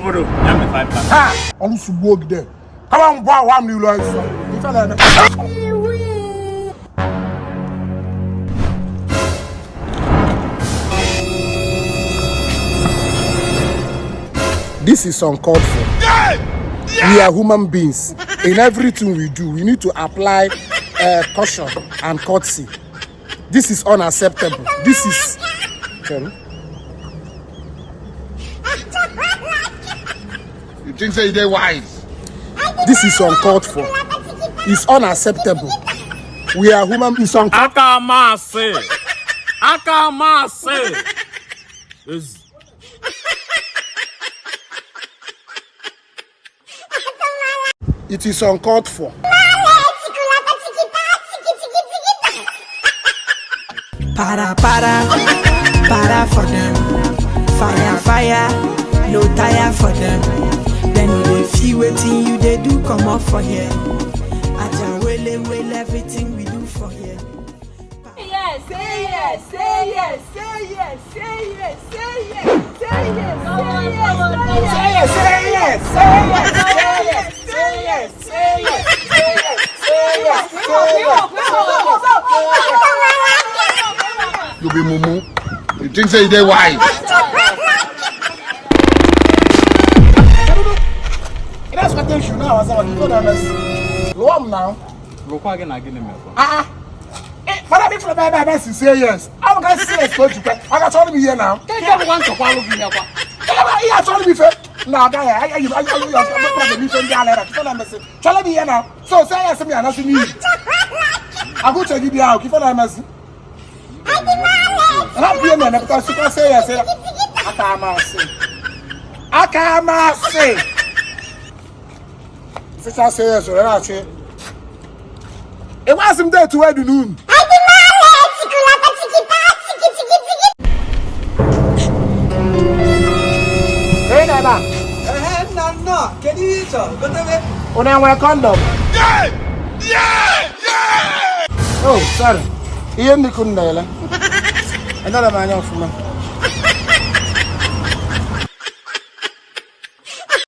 Obodo, ya me 5 pounds. Ha! On su bog there. Come on, boy, one new life. This is uncalled for. We are human beings. In everything we do, we need to apply caution and courtesy. This is unacceptable. This is... You think so they're wise? This is uncalled for. It's unacceptable. We are human beings. Akamase. It is uncalled for. Para for them. Fire, no tire for them. Then they feel waiting you they do come up for here. Aja will everything we do for here. Yes, say yes, say yes, say yes, say yes, say yes, say yes, say yes, say yes, You be mumu. You think so they're wise? That's what they should know. I said, you know, Lom now. But But I mean, for my best, say yes. I'm going to say yes. I got told me here now. Can't you want to follow me? I told me fair. Now, I tell me here now. So say yes to me and I see me. I'm going to give you out. If I'm messing. And I'm here now because you can say yes. I can't say. Since I say yes, I say. It wasn't there to wear the noon. Hey, Naba. No. Can you eat all? Go to bed. On a wear condom. Oh, sorry. Ian the Kundala. Another man of man.